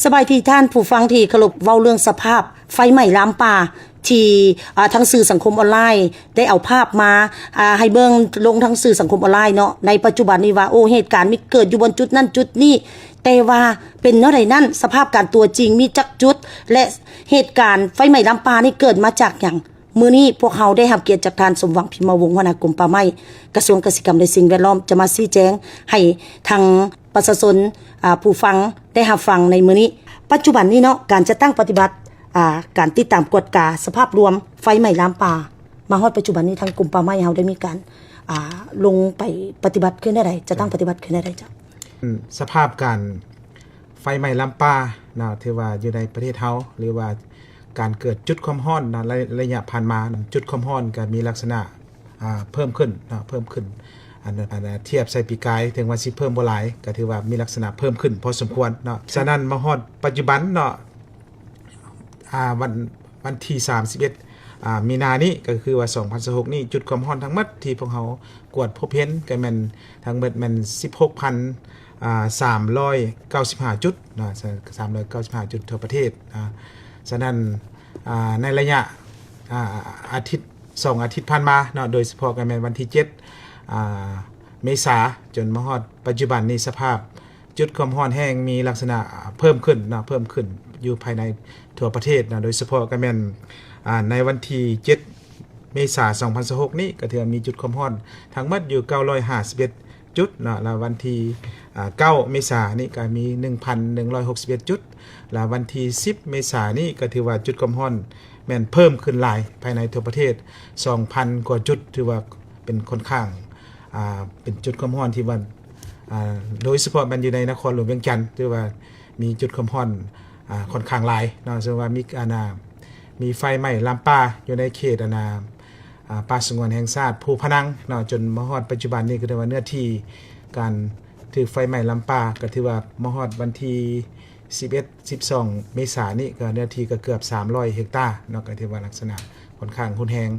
ສະບາຍດີທ່ານຜູ້ຟັງທີ່ເຄົາລົບ, ເວົ້າເລື່ອງສະພາບໄຟໄໝ້ລາມປ່າທີ່ ອ່າ ທາງສື່ສັງຄົມອອນລາຍໄດ້ເອົາພາບມາ ອ່າ ໃຫ້ເບິ່ງລົງທາງສື່ສັງຄົມອອນລາຍເນາະ, ໃນປັດຈຸບັນນີ້ວ່າ ໂອ້ ເຫດການມີເກີດຢູ່ບ່ອນຈຸດນັ້ນຈຸດນີ້, ແຕ່ວ່າເປັນແນວໃດນັ້ນ, ສະພາບການຕົວຈິງມີຈັກຈຸດ ແລະ ເຫດການໄຟໄໝ້ລາມປ່ານີ້ເກີດມາຈາກຫຍັງ? ມື້ນີ້ພວກເຮົາໄດ້ຮັບກຽດຈາກທ່ານ ສົມຫວັງ ພິມມະວົງ ຫົວໜ້າກົມປ່າໄມ້ ກະຊວງກະສິກຳ ແລະ ສິ່ງແວດລ້ອມ ຈະມາຊີ້ແຈງໃຫ້ທາງປະຊາຊົນ ອ່າ ຜູ້ຟັງໄດ້ຮັບຟັງໃນມື້ນີ້. ປັດຈຸບັນນີ້ເນາະ ການຈັດຕັ້ງປະຕິບັດ ອ່າ ການຕິດຕາມກວດກາສະພາບລວມໄຟໄໝ້ລາມປ່າ ມາຮອດປັດຈຸບັນນີ້ ທາງກົມປ່າໄມ້ເຮົາໄດ້ມີການ ອ່າ ລົງໄປປະຕິບັດຄືແນວໃດ? ຈັດຕັ້ງປະຕິບັດຄືແນວໃດເຈົ້າ? ສະພາບການ ໄຟໄໝ້ລາມປ່າເນາະ ຖືວ່າຢູ່ໃນປະເທດເຮົາ ຫຼືວ່າການເກີດຈຸດຄວາມຮ້ອນເນາະ ໃນໄລຍະຜ່ານມາເນາະ ຈຸດຄວາມຮ້ອນກໍມີລັກສະນະ ອ່າ ເພີ່ມຂຶ້ນເນາະ ເພີ່ມຂຶ້ນ ອັນ ອັນ ທຽບໃສ່ປີກາຍ ເຖິງວ່າຊິເພີ່ມບໍ່ຫຼາຍ ກໍຖືວ່າມີລັກສະນະເພີ່ມຂຶ້ນພໍສົມຄວນເນາະ. ສະນັ້ນ ມາຮອດປັດຈຸບັນເນາະ ອ່າ ວັນ ວັນທີສາມສິບເອັດ ອ່າ ມີນານີ້ ກໍຄືວ່າ ສອງພັນຊາວຫົກນີ້ ຈຸດຄວາມຮ້ອນທັງໝົດທີ່ພວກເຮົາກວດພົບເຫັນ ກໍແມ່ນທັງໝົດແມ່ນ ສິບຫົກພັນ ອ່າ ສາມຮ້ອຍເກົ້າສິບຫ້າຈຸດເນາະ ສາມຮ້ອຍເກົ້າສິບຫ້າຈຸດທົ່ວປະເທດ. ອ່າ ສະນັ້ນ ອ່າ ໃນໄລຍະ ອ່າ ອາທິດ ສອງອາທິດຜ່ານມາເນາະ ໂດຍສະເພາະກໍແມ່ນວັນທີເຈັດ ອ່າ ເມສາ ຈົນມາຮອດປັດຈຸບັນນີ້ ສະພາບ ຈຸດຄວາມຮ້ອນແຮງມີລັກສະນະເພີ່ມຂຶ້ນເນາະ ເພີ່ມຂຶ້ນຢູ່ພາຍໃນທົ່ວປະເທດເນາະ ໂດຍສະເພາະກໍແມ່ນ ອ່າ ໃນວັນທີເຈັດ ເມສາ ສອງພັນຊາວຫົກນີ້ ກໍຖືວ່າມີຈຸດຄວາມຮ້ອນທັງໝົດຢູ່ ເກົ້າຮ້ອຍຫ້າສິບເອັດຈຸດເນາະ ແລ້ວວັນທີ ອ່າ ເກົ້າ ເມສານີ້ກໍມີ ໜຶ່ງພັນໜຶ່ງຮ້ອຍຫົກສິບເອັດຈຸດ ແລ້ວວັນທີສິບ ເມສານີ້ກໍຖືວ່າຈຸດຄວາມຮ້ອນແມ່ນເພີ່ມຂຶ້ນຫຼາຍພາຍໃນທົ່ວປະເທດ ສອງພັນກວ່າຈຸດ ຖືວ່າເປັນຂ້ອນຂ້າງ ອ່າ ເປັນຈຸດຄວາມຮ້ອນທີ່ວ່າ ອ່າ ໂດຍສະເພາະແມ່ນຢູ່ໃນນະຄອນຫຼວງວຽງຈັນ ຖືວ່າມີຈຸດຄວາມຮ້ອນ ອ່າ ຂ້ອນຂ້າງຫຼາຍເນາະ ເຊິ່ງວ່າມີ ອັນນ່າ ມີໄຟໄໝ້ລາມປ່າຢູ່ໃນເຂດ ອັນນ່າ ອ່າ ປ່າສະຫງວນແຫ່ງຊາດພູພະນັງເນາະ ຈົນມາຮອດປັດຈຸບັນນີ້ກໍຖືວ່າເນື້ອທີ່ການຖືກໄຟໄໝ້ລາມປ່າ ກໍຖືວ່າມາຮອດວັນທີສິບເອັດ ສິບສອງ ເມສານີ້ ກໍເນື້ອທີ່ກໍເກືອບສາມຮ້ອຍເຮັກຕາເນາະ ກໍຖືວ່າລັກສະນະຂ້ອນຂ້າງຮຸນແຮງ.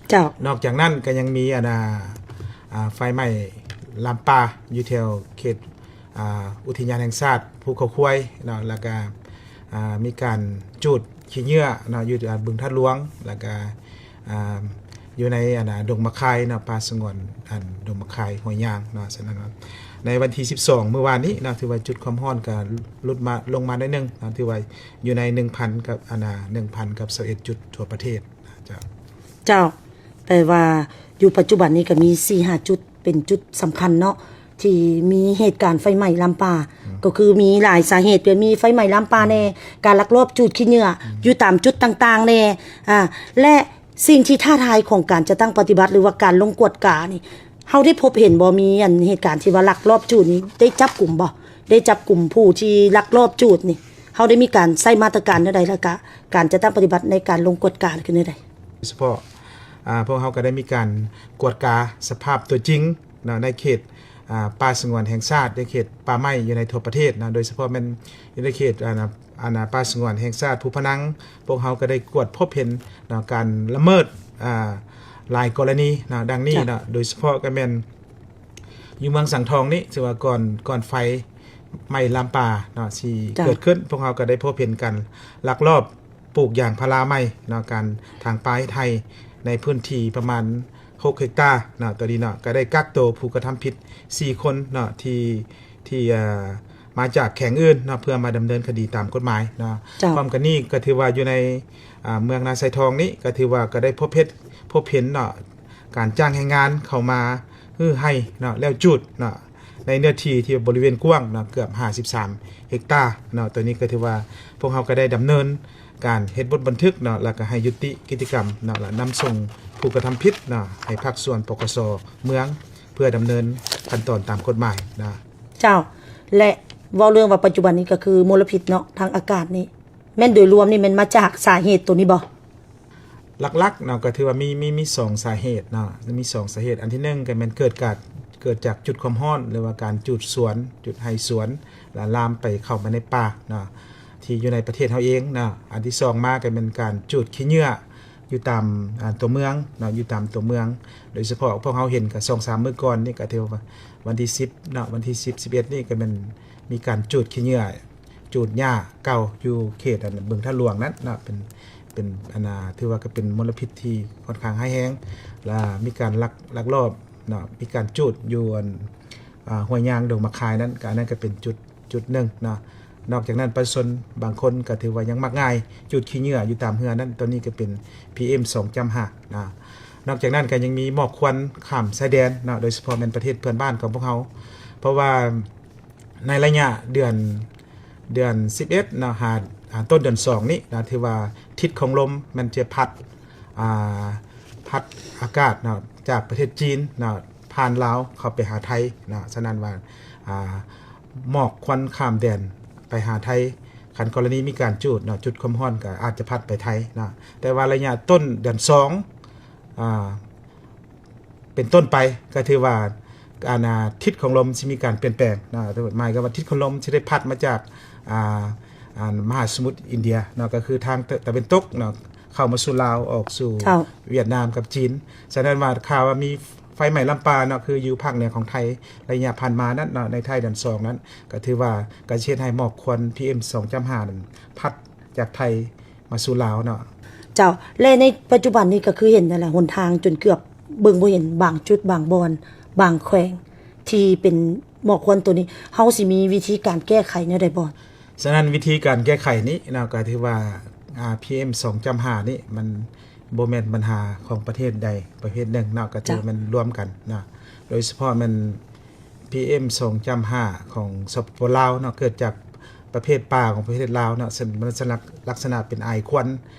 ເຈົ້າ. ນອກຈາກນັ້ນກໍຍັງມີ ອັນນ່າ ອ່າ ໄຟໄໝ້ລາມປ່າຢູ່ແຖວເຂດ ອ່າ ອຸທິຍານແຫ່ງຊາດພູເຂົາຄວາຍເນາະ ແລ້ວກະ ອ່າ ມີການຈູດຂີ້ເຫຍື້ອເນາະ ຢູ່ ອ່າ ບຶງທາດຫຼວງ ແລ້ວກະ ອ່າ ຢູ່ໃນ ອັນນ່າ ດົງໝາກຄາຍເນາະ ປ່າສະຫງວນ ອັນ ດົງໝາກຄາຍຫ້ວຍຍາງເນາະ. ສະນັ້ນ ໃນວັນທີສິບສອງ ມື້ວານນີ້ເນາະ ຖືວ່າຈຸດຄວາມຮ້ອນກະຫຼຸດມາ ລົງມາໜ້ອຍໜຶ່ງເນາະ ຖືວ່າຢູ່ໃນ ໜຶ່ງພັນ ກັບ ອັນນ່າ ໜຶ່ງພັນກັບຊາວເອັດຈຸດທົ່ວປະເທດເນາະ. ເຈົ້າ. ເຈົ້າ ແປວ່າຢູ່ປັດຈຸບັນນີ້ກໍມີສີ່ຫ້າຈຸດເປັນຈຸດສຳຄັນເນາະ ທີ່ມີເຫດການໄຟໄໝ້ລາມປ່າ ອືມ ກໍຄືມີຫຼາຍສາເຫດ ແບບມີໄຟໄໝ້ລາມປ່າແດ່ ອືມ ການລັກລອບຈູດຂີ້ເຫຍື້ອ ອືມ ຢູ່ຕາມຈຸດຕ່າງໆແດ່ ອ່າ ແລະ ສິ່ງທີ່ທ້າທາຍຂອງການຈັດຕັ້ງປະຕິບັດ ຫຼືວ່າການລົງກວດການີ້ ເຮົາໄດ້ພົບເຫັນບໍ່? ມີອັນເຫດການທີ່ວ່າລັກລອບຈູດນີ້ ໄດ້ຈັບກຸມບໍ່? ໄດ້ຈັບກຸມຜູ້ທີ່ລັກລອບຈູດນີ້ ເຮົາໄດ້ມີການໃຊ້ມາດຕະການແນວໃດ? ແລ້ວກະການຈັດຕັ້ງປະຕິບັດໃນການລົງກວດກາຄືແນວໃດ? ໂດຍສະເພາະ ອ່າ ພວກເຮົາກໍໄດ້ມີການກວດກາສະພາບຕົວຈິງເນາະ ໃນເຂດ ອ່າ ປ່າສະຫງວນແຫ່ງຊາດ ໃນເຂດປ່າໄມ້ຢູ່ໃນທົ່ວປະເທດເນາະ ໂດຍສະເພາະແມ່ນຢູ່ໃນເຂດ ອ່າ ອັນນ່າ ປ່າສະຫງວນແຫ່ງຊາດພູພະນັງ ພວກເຮົາກໍໄດ້ກວດພົບເຫັນເນາະ ການລະເມີດ ອ່າ ຫຼາຍກໍລະນີເນາະ ດັ່ງນີ້ເນາະ ເຈົ້າ ໂດຍສະເພາະກໍແມ່ນຢູ່ເມືອງສັງທອງນີ້ ຖືວ່າກ່ອນ ກ່ອນໄຟໄໝ້ລາມປ່າເນາະ ຊິ ເຈົ້າ ເກີດຂຶ້ນ ພວກເຮົາກໍໄດ້ພົບເຫັນການລັກລອບ ປູກຢາງພາລາໃໝ່ເນາະ ການຖາງປ່າເຮັດໄຮ່ໃນພື້ນທີ່ປະມານຫົກເຮັກຕາເນາະ ໂຕນີ້ເນາະ ກໍໄດ້ກັກໂຕຜູ້ກະທຳຜິດສີ່ຄົນເນາະ ທີ່ ທີ່ ເອີ ມາຈາກແຂວງອື່ນເນາະ ເພື່ອມາດຳເນີນຄະດີຕາມກົດໝາຍເນາະ. ເຈົ້າ. ພ້ອມກັນນີ້ກໍຖືວ່າຢູ່ໃນ ອ່າ ເມືອງນາຊາຍທອງນີ້ ກໍຖືວ່າກໍໄດ້ພົບເຫັນ ພົບເຫັນເນາະ ການຈ້າງແຮງງານເຂົ້າມາຮື້ໄຮ່ເນາະ ແລ້ວຈູດເນາະ ໃນເນື້ອທີ່ທີ່ບໍລິເວນກວ້າງເນາະ ເກືອບຫ້າສິບສາມເຮັກຕາເນາະ ໂຕນີ້ກໍຖືວ່າພວກເຮົາກໍໄດ້ດຳເນີນການເຮັດບົດບັນທຶກເນາະ ແລ້ວກໍໃຫ້ຍຸຕິກິດຈະກຳເນາະ ແລະ ນຳສົ່ງຜູ້ກະທຳຜິດເນາະ ໃຫ້ພາກສ່ວນ ປກສ ເມືອງ ເພື່ອດຳເນີນຂັ້ນຕອນຕາມກົດໝາຍເນາະ. ເຈົ້າ ແລະ ເວົ້າເລື່ອງວ່າປັດຈຸບັນນີ້ກໍຄືມົນລະພິດເນາະ ທາງອາກາດນີ້ ແມ່ນໂດຍລວມນີ້ແມ່ນມາຈາກສາເຫດໂຕນີ້ບໍ່? ຫຼັກໆເນາະ ກໍຖືວ່າມີ ມີ ມີສອງສາເຫດເນາະ ມີສອງສາເຫດ ອັນທີໜຶ່ງກໍແມ່ນເກີດການ ເກີດຈາກຈຸດຄວາມຮ້ອນ ຫຼືວ່າການຈູດສວນ ຈູດໄຮ່ສວນ ແລະ ລາມໄປເຂົ້າມາໃນປ່າເນາະ ທີ່ຢູ່ໃນປະເທດເຮົາເອງເນາະ. ອັນທີສອງມາກໍແມ່ນການຈູດຂີ້ເຫຍື້ອຢູ່ຕາມ ອ່າ ຕົວເມືອງເນາະ ຢູ່ຕາມຕົວເມືອງ ໂດຍສະເພາະພວກເຮົາເຫັນກໍສອງສາມມື້ກ່ອນນີ້ ກໍຖືວ່າວັນທີສິບເນາະ ວັນທີສິບ ສິບເອັດນີ້ກໍແມ່ນມີການຈູດຂີ້ເຫຍື້ອ ຈູດຫຍ້າເກົ່າຢູ່ເຂດອັນເບິ່ງທາດຫຼວງນັ້ນເນາະ ເປັນ ເປັນອັນນາ ຖືວ່າກໍເປັນມົນລະພິດທີ່ຂ້ອນຂ້າງຮ້າຍແຮງ ລະມີການລັກ ລັກລອບເນາະ ມີການຈູດຢູ່ອັນ ອ່າ ຫ້ວຍຍາງ ດົງໝາກຄາຍນັ້ນ ກໍອັນນັ້ນກໍເປັນຈຸດ ຈຸດໜຶ່ງເນາະ. ນອກຈາກນັ້ນ ປະຊາຊົນບາງຄົນກໍຖືວ່າຍັງມັກງ່າຍ ຈູດຂີ້ເຫຍື້ອຢູ່ຕາມເຮືອນັ້ນ ຕົວນີ້ກໍເປັນ ພີເອັມ ສອງຈຸດຫ້າ ນະ. ນອກຈາກນັ້ນກໍຍັງມີໝອກຄວັນຂ້າມຊາຍແດນເນາະ ໂດຍສະເພາະແມ່ນປະເທດເພື່ອນບ້ານຂອງພວກເຮົາ ເພາະວ່າໃນໄລຍະເດືອນ ເດືອນສິບເອັດເນາະ ຫາ ຫາຕົ້ນເດືອນສອງນີ້ນະ ຖືວ່າທິດຂອງລົມມັນຈະພັດ ອ່າ ພັດອາກາດເນາະ ຈາກປະເທດຈີນເນາະ ຜ່ານລາວເຂົ້າໄປຫາໄທເນາະ. ສະນັ້ນວ່າ ອ່າ ໝອກຄວັນຂ້າມແດນໄປຫາໄທ ຄັນກໍລະນີມີການຈູດເນາະ ຈຸດຄວາມຮ້ອນກໍອາດຈະພັດໄປໄທເນາະ. ແຕ່ວ່າໄລຍະຕົ້ນເດືອນສອງ ອ່າ ເປັນຕົ້ນໄປ ກໍຖືວ່າ ອັນນາ ທິດຂອງລົມຊິມີການປ່ຽນແປງນະ ໝາຍຄວາມວ່າທິດຂອງລົມຊິໄດ້ພັດມາຈາກ ອ່າ ອັນມະຫາສະໝຸດອິນເດຍເນາະ ກໍຄືທາງຕາເວັນຕົກເນາະ ເຂົ້າມາສູ່ລາວ ອອກສູ່ ເຈົ້າ ຫວຽດນາມກັບຈີນ. ສະນັ້ນວ່າ ຖ້າວ່າມີໄຟໄໝ້ລາມປ່າເນາະ ຄືຢູ່ພາກເໜືອຂອງໄທ ໄລຍະຜ່ານມານັ້ນເນາະ ໃນທ້າຍເດືອນສອງນັ້ນ ກໍຖືວ່າກໍຊິເຮັດໃຫ້ໝອກຄວັນ ພີເອັມ ສອງຈຸດຫ້າ ນັ້ນ ພັດຈາກໄທມາສູ່ລາວເນາະ. ເຈົ້າ ແລະ ໃນປັດຈຸບັນນີ້ກໍຄືເຫັນນັ້ນແຫຼະ ຫົນທາງຈົນເກືອບເບິ່ງບໍ່ເຫັນ ບາງຈຸດ ບາງບ່ອນ ບາງແຂວງ ທີ່ເປັນໝອກຄວັນໂຕນີ້ ເຮົາຊິມີວິທີການແກ້ໄຂແນວໃດບໍ່? ສະນັ້ນ ວິທີການແກ້ໄຂນີ້ເນາະ ກໍຖືວ່າ ອ່າ ພີເອັມ ສອງຈຸດຫ້າ ນີ້ ມັນບໍ່ແມ່ນບັນຫາຂອງປະເທດໃດປະເພດໜຶ່ງເນາະ ກໍຖື ເຈົ້າ ແມ່ນລວມກັນເນາະ ໂດຍສະເພາະແມ່ນ ພີເອັມ ສອງຈຸດຫ້າ ຂອງ ສປປ ລາວເນາະ ເກີດຈາກປະເພດປ່າຂອງປະເທດລາວເນາະ ເຊິ່ງມັນລັກສະນະ ລັກສະນະເປັນອາຍຄວັນ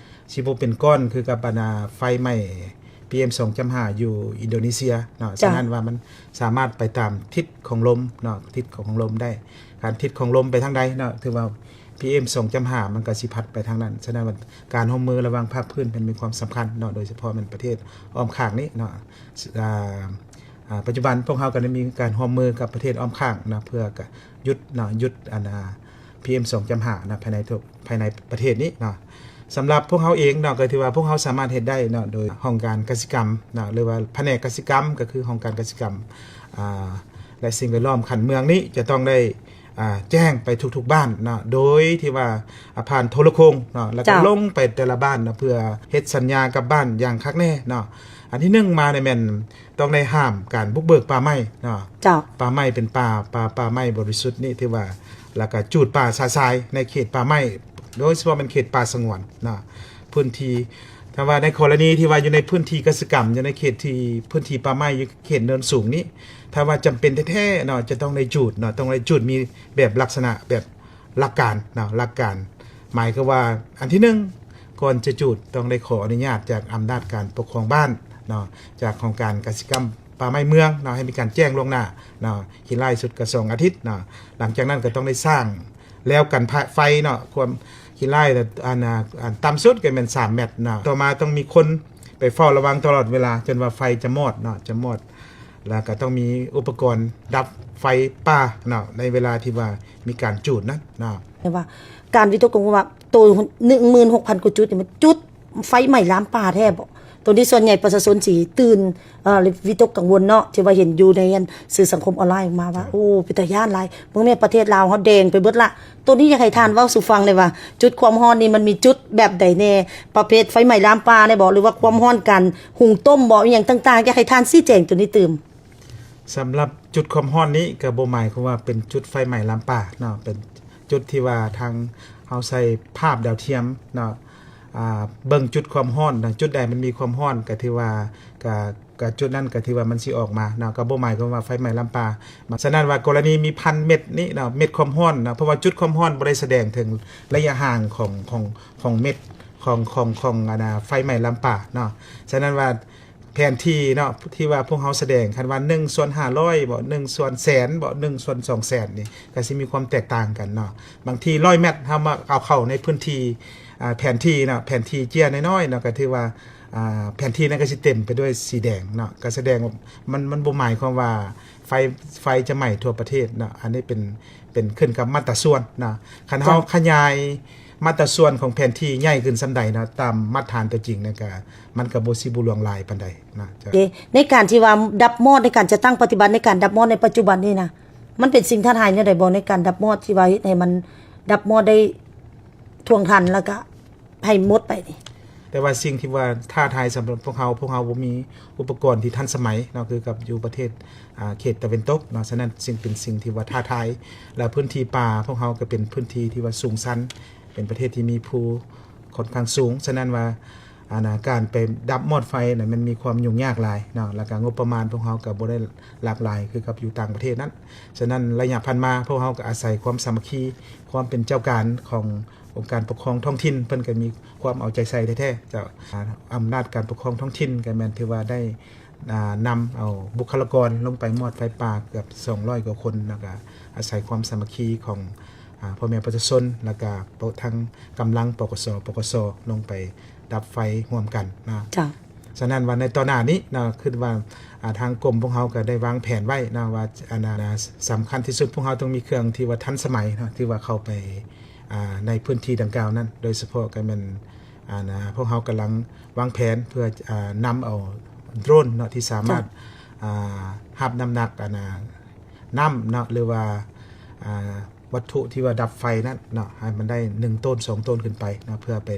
ຊິບໍ່ເປັນກ້ອນຄືກັບອັນນາ ໄຟໄໝ້ ພີເອັມ ສອງຈຸດຫ້າ ຢູ່ອິນໂດເນເຊຍເນາະ. ເຈົ້າ ສະນັ້ນວ່າມັນສາມາດໄປຕາມທິດຂອງລົມເນາະ ທິດຂອງລົມໄດ້ ການທິດຂອງລົມໄປທາງໃດເນາະ ຖືວ່າ ພີເອັມ ສອງຈຸດຫ້າ ມັນກໍຊິພັດໄປທາງນັ້ນ. ສະນັ້ນວ່າການຮ່ວມມືລະຫວ່າງພາກພື້ນແມ່ນມີຄວາມສຳຄັນເນາະ ໂດຍສະເພາະແມ່ນປະເທດອ້ອມຂ້າງນີ້ເນາະ. ອາ ອາ ປັດຈຸບັນພວກເຮົາກໍໄດ້ມີການຮ່ວມມືກັບປະເທດອ້ອມຂ້າງເນາະ ເພື່ອກະຢຸດເນາະ ຢຸດອັນ ອາ ພີເອັມ ສອງຈຸດຫ້າ ເນາະ ພາຍໃນທົ່ວ ພາຍໃນປະເທດນີ້ເນາະ. ສຳລັບພວກເຮົາເອງເນາະ ກໍຖືວ່າພວກເຮົາສາມາດເຮັດໄດ້ເນາະ ໂດຍຫ້ອງການກະສິກຳເນາະ ຫຼືວ່າພະແນກກະສິກຳ ກໍຄືຫ້ອງການກະສິກຳ ອາ ແລະ ສິ່ງແວດລ້ອມຂັ້ນເມືອງນີ້ ຈະຕ້ອງໄດ້ ອາ ແຈ້ງໄປທຸກໆບ້ານເນາະ ໂດຍທີ່ວ່າ ອາ ຜ່ານໂທລະໂຄ່ງເນາະ ແລ້ວກໍ ເຈົ້າ ລົງໄປແຕ່ລະບ້ານເນາະ ເພື່ອເຮັດສັນຍາກັບບ້ານຢ່າງຄັກແນ່ເນາະ. ອັນທີໜຶ່ງມານີ້ແມ່ນຕ້ອງໄດ້ຫ້າມການບຸກເບີກປ່າໄມ້ເນາະ. ເຈົ້າ ປ່າໄມ້ເປັນປ່າ ປ່າ ປ່າໄມ້ບໍລິສຸດນີ້ ຖືວ່າ ແລ້ວກໍຈູດປ່າຊະຊາຍໃນເຂດປ່າໄມ້ ໂດຍສະເພາະແມ່ນເຂດປ່າສະຫງວນເນາະ ພື້ນທີ່ ຖ້າວ່າໃນກໍລະນີທີ່ວ່າຢູ່ໃນພື້ນທີ່ກະສິກຳ ຢູ່ໃນເຂດທີ່ພື້ນທີ່ປ່າໄມ້ ຢູ່ເຂດເນີນສູງນີ້ ຖ້າວ່າຈຳເປັນແທ້ໆເນາະ ຈະຕ້ອງໄດ້ຈູດເນາະ ຕ້ອງໄດ້ຈູດ ມີແບບລັກສະນະແບບຫຼັກການເນາະ ຫຼັກການ ໝາຍຄວາມວ່າ ອັນທີໜຶ່ງ ກ່ອນຈະຈູດຕ້ອງໄດ້ຂໍອະນຸຍາດຈາກອຳນາດການປົກຄອງບ້ານເນາະ ຈາກຫ້ອງການກະສິກຳປ່າໄມ້ເມືອງເນາະ ໃຫ້ມີການແຈ້ງລ່ວງໜ້າເນາະ ຂີ້ຮ້າຍສຸດກໍສອງອາທິດເນາະ. ຫຼັງຈາກນັ້ນກໍຕ້ອງໄດ້ສ້າງ ແລວກັນໄຟເນາະ ຄວາມຂີ້ຮ້າຍ ອັນ ອັນ ອັນຕ່ຳສຸດກໍແມ່ນສາມແມັດເນາະ. ຕໍ່ມາຕ້ອງມີຄົນໄປເຝົ້າລະວັງຕະຫຼອດເວລາ ຈົນວ່າໄຟຈະມອດເນາະ ຈະມອດ ແລ້ວກໍຕ້ອງມີອຸປະກອນດັບໄຟປ່າເນາະ ໃນເວລາທີ່ວ່າມີການຈູດນັ້ນເນາະ. ແຕ່ວ່າການວິຕົກກັງວົນວ່າ ໂຕໜຶ່ງໝື່ນຫົກພັນກວ່າຈຸດນີ້ ມັນຈຸດໄຟໄໝ້ລາມປ່າແທ້ບໍ? ໂຕນີ້ສ່ວນໃຫຍ່ປະຊາຊົນຊິຕື່ນ ເອີ ວິຕົກກັງວົນເນາະ ທີ່ວ່າເຫັນຢູ່ໃນອັນສື່ສັງຄົມອອນລາຍອອກມາວ່າ ໂອ້ ເປັນຕາຢ້ານຫຼາຍ ເບິ່ງແມ່ປະເທດລາວເຮົາແດງໄປເບິດລະ. ໂຕນີ້ຢາກໃຫ້ທ່ານເວົ້າສູ່ຟັງແດ່ວ່າ ຈຸດຄວາມຮ້ອນນີ້ມັນມີຈຸດແບບໃດແດ່? ປະເພດໄຟໄໝ້ລາມປ່າແດ່ບໍ ຫຼືວ່າຄວາມຮ້ອນການຫຸງຕົ້ມບໍ ອີ່ຫຍັງຕ່າງໆ ຢາກໃຫ້ທ່ານຊີ້ແຈງໂຕນີ້ຕື່ມ. ສຳລັບຈຸດຄວາມຮ້ອນນີ້ກໍບໍ່ໝາຍຄວາມວ່າເປັນຈຸດໄຟໄໝ້ລາມປ່າເນາະ ເປັນຈຸດທີ່ວ່າທາງເຮົາໃຊ້ພາບດາວທຽມເນາະ ອ່າ ເບິ່ງຈຸດຄວາມຮ້ອນເນາະ ຈຸດໃດມັນມີຄວາມຮ້ອນກໍຖືວ່າ ກໍ ກໍຈຸດນັ້ນກໍຖືວ່າມັນຊິອອກມາເນາະ ກໍບໍ່ໝາຍຄວາມວ່າໄຟໄໝ້ລາມປ່າ. ສະນັ້ນວ່າກໍລະນີມີພັນເມັດນີ້ເນາະ ເມັດຄວາມຮ້ອນເນາະ ເພາະວ່າຈຸດຄວາມຮ້ອນບໍ່ໄດ້ສະແດງເຖິງໄລຍະຫ່າງຂອງ ຂອງ ຂອງເມັດ ຂອງ ຂອງ ຂອງ ອັນນາ ໄຟໄໝ້ລາມປ່າເນາະ. ສະນັ້ນວ່າ ແຜນທີ່ເນາະ ທີ່ວ່າພວກເຮົາສະແດງ ຄັນວ່າໜຶ່ງສ່ວນຫ້າຮ້ອຍບໍ ໜຶ່ງສ່ວນແສນບໍ ໜຶ່ງສ່ວນສອງແສນນີ້ ກໍຊິມີຄວາມແຕກຕ່າງກັນເນາະ. ບາງທີຮ້ອຍແມັດ ເຮົາມາເອົາເຂົ້າໃນພື້ນທີ່ ອ່າ ແຜນທີ່ເນາະ ແຜນທີ່ເຈ້ຍນ້ອຍໆເນາະ ກໍຖືວ່າ ອ່າ ແຜນທີ່ນັ້ນກໍຊິເຕັມໄປດ້ວຍສີແດງເນາະ ກໍສະແດງວ່າມັນ ມັນບໍ່ໝາຍຄວາມວ່າໄຟ ໄຟຈະໄໝ້ທົ່ວປະເທດເນາະ. ອັນນີ້ເປັນ ເປັນຂຶ້ນກັບມາດຕາສ່ວນເນາະ. ຄັນເຮົາ ເຈົ້າ ຂະຫຍາຍມາດຕາສ່ວນຂອງແຜນທີ່ໃຫຍ່ຂຶ້ນສ່ຳໃດເນາະ ຕາມມາດຖານຕົວຈິງນັ້ນກະ ມັນກະບໍ່ ຊິບໍ່ຫຼວງຫຼາຍປານໃດເນາະ. ເຈົ້າ ເດ ໃນການທີ່ວ່າດັບມອດ ໃນການຈັດຕັ້ງປະຕິບັດໃນການດັບມອດໃນປັດຈຸບັນນີ້ນະ ມັນເປັນສິ່ງທ້າທາຍແນວໃດບໍ່ ໃນການດັບມອດທີ່ວ່າເຮັດໃຫ້ມັນ ດັບມອດໄດ້ທ່ວງທັນ ແລ້ວກະໃຫ້ໝົດໄປນີ້. ແຕ່ວ່າສິ່ງທີ່ວ່າທ້າທາຍສຳລັບພວກເຮົາ ພວກເຮົາບໍ່ມີອຸປະກອນທີ່ທັນສະໄໝເນາະ ຄືກັບຢູ່ປະເທດ ອ່າ ເຂດຕາເວັນຕົກເນາະ. ສະນັ້ນ ສິ່ງ ເປັນສິ່ງທີ່ວ່າທ້າທາຍ ແລະ ພື້ນທີ່ປ່າພວກເຮົາກໍເປັນພື້ນທີ່ທີ່ວ່າສູງຊັນ ເປັນປະເທດທີ່ມີພູຂ້ອນຂ້າງສູງ. ສະນັ້ນວ່າ ອັນນ່າ ການໄປດັບມອດໄຟນະ ມັນມີຄວາມຫຍຸ້ງຍາກຫຼາຍເນາະ ແລ້ວກະງົບປະມານພວກເຮົາກະບໍ່ໄດ້ຫຼາກຫຼາຍຄືກັບຢູ່ຕ່າງປະເທດນັ້ນ. ສະນັ້ນ ໄລຍະຜ່ານມາ ພວກເຮົາກະອາໄສຄວາມສາມັກຄີ ຄວາມເປັນເຈົ້າການຂອງອົງການປົກຄອງທ້ອງຖິ່ນ ເພິ່ນກະມີຄວາມເອົາໃຈໃສ່ແທ້ໆ ເຈົ້າ. ອຳນາດການປົກຄອງທ້ອງຖິ່ນກະແມ່ນຖືວ່າໄດ້ ອ່າ ນຳເອົາບຸກຄະລາກອນລົງໄປມອດໄຟປ່າເກືອບສອງຮ້ອຍກວ່າຄົນ ແລ້ວກະອາໄສຄວາມສາມັກຄີຂອງ ອ່າ ພໍ່ແມ່ປະຊາຊົນ ແລ້ວກະທັງກຳລັງ ປກສ ປກສ ລົງໄປດັບໄຟຮ່ວມກັນນະ. ເຈົ້າ. ສະນັ້ນວ່າໃນຕໍ່ໜ້ານີ້ນະ ຄິດວ່າ ອ່າ ທາງກົມພວກເຮົາກະໄດ້ວາງແຜນໄວ້ນະວ່າ ອັນນ່າ ສຳຄັນທີ່ສຸດ ພວກເຮົາຕ້ອງມີເຄື່ອງທີ່ວ່າທັນສະໄໝເນາະ ທີ່ວ່າເຂົ້າໄປ ອ່າ ໃນພື້ນທີ່ດັ່ງກ່າວນັ້ນ ໂດຍສະເພາະກະແມ່ນ ອັນນ່າ ພວກເຮົາກຳລັງວາງແຜນເພື່ອ ອ່າ ນຳເອົາໂດຣນເນາະ ທີ່ສາມາດ ເຈົ້າ ອ່າ ຮັບນ້ຳໜັກ ອັນນ່າ ນ້ຳເນາະ ຫຼືວ່າ ອ່າ ວັດຖຸທີ່ວ່າດັບໄຟນັ້ນເນາະ ໃຫ້ມັນໄດ້ໜຶ່ງໂຕນ ສອງໂຕນຂຶ້ນໄປເນາະ ເພື່ອໄປ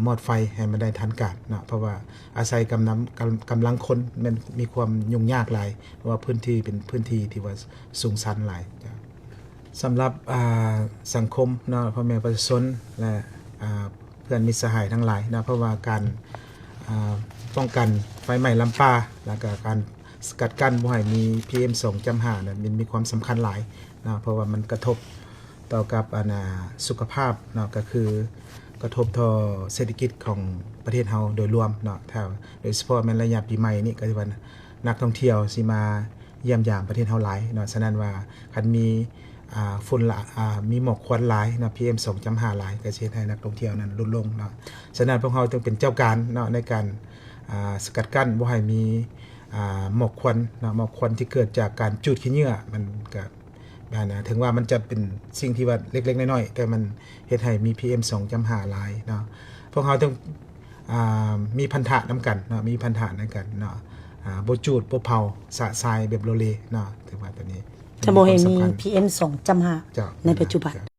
ມອດໄຟໃຫ້ມັນໄດ້ທັນການເນາະ ເພາະວ່າອາໄສກຳລັງ ກຳ ກຳລັງຄົນ ແມ່ນມີຄວາມຫຍຸ້ງຍາກຫຼາຍ ເພາະວ່າພື້ນທີ່ເປັນພື້ນທີ່ທີ່ວ່າສູງຊັນຫຼາຍ. ເຈົ້າ. ສຳລັບ ອ່າ ສັງຄົມເນາະ ພໍ່ແມ່ປະຊາຊົນ ແລະ ອ່າ ເພື່ອນມິດສະຫາຍທັງຫຼາຍເນາະ ເພາະວ່າການ ອ່າ ປ້ອງກັນໄຟໄໝ້ລາມປ່າ ແລ້ວກະການສະກັດກັ້ນບໍ່ໃຫ້ມີ ພີເອັມສອງຈຸດຫ້າ ນະ ມັນມີຄວາມສຳຄັນຫຼາຍເນາະ ເພາະວ່າມັນກະທົບຕໍ່ກັບ ອັນນ່າ ສຸຂະພາບເນາະ ກະຄືກະທົບຕໍ່ເສດຖະກິດຂອງປະເທດເຮົາໂດຍລວມເນາະ ຖ້າ ໂດຍສະເພາະແມ່ນໄລຍະປີໃໝ່ນີ້ ກະຖືວ່ານັກທ່ອງທ່ຽວຊິມາ ຢ້ຽມຢາມປະເທດເຮົາຫຼາຍເນາະ. ສະນັ້ນວ່າຄັນມີ ອ່າ ຝຸ່ນລະ ອ່າ ມີໝອກຄວັນຫຼາຍເນາະ ພີເອັມສອງຈຸດຫ້າ ຫຼາຍ ກໍຊິເຮັດໃຫ້ນັກທ່ອງທ່ຽວນັ້ນຫຼຸດລົງເນາະ. ສະນັ້ນພວກເຮົາຈຶ່ງເປັນເຈົ້າການເນາະ ໃນການ ອ່າ ສະກັດກັ້ນບໍ່ໃຫ້ມີ ອ່າ ໝອກຄວັນເນາະ ໝອກຄວັນທີ່ເກີດຈາກການຈູດຂີ້ເຫຍື້ອ ມັນກະ ອັນນ່າ ເຖິງວ່າມັນຈະເປັນສິ່ງທີ່ວ່າເລັກໆນ້ອຍໆ ແຕ່ມັນເຮັດໃຫ້ມີ ພີເອັມສອງຈຸດຫ້າ ຫຼາຍເນາະ. ພວກເຮົາຕ້ອງ ອ່າ ມີພັນທະນຳກັນເນາະ ມີພັນທະນຳກັນເນາະ ອ່າ ບໍ່ຈູດ ບໍ່ເຜົາ ຊະຊາຍແບບໂລເລເນາະ. ຖືວ່າໂຕນີ້ ຈະບໍ່ໃຫ້ມີ ມີຄວາມສຳຄັນ ພີເອັມສອງຈຸດຫ້າ ເຈົ້າ ໃນປັດຈຸບັນ.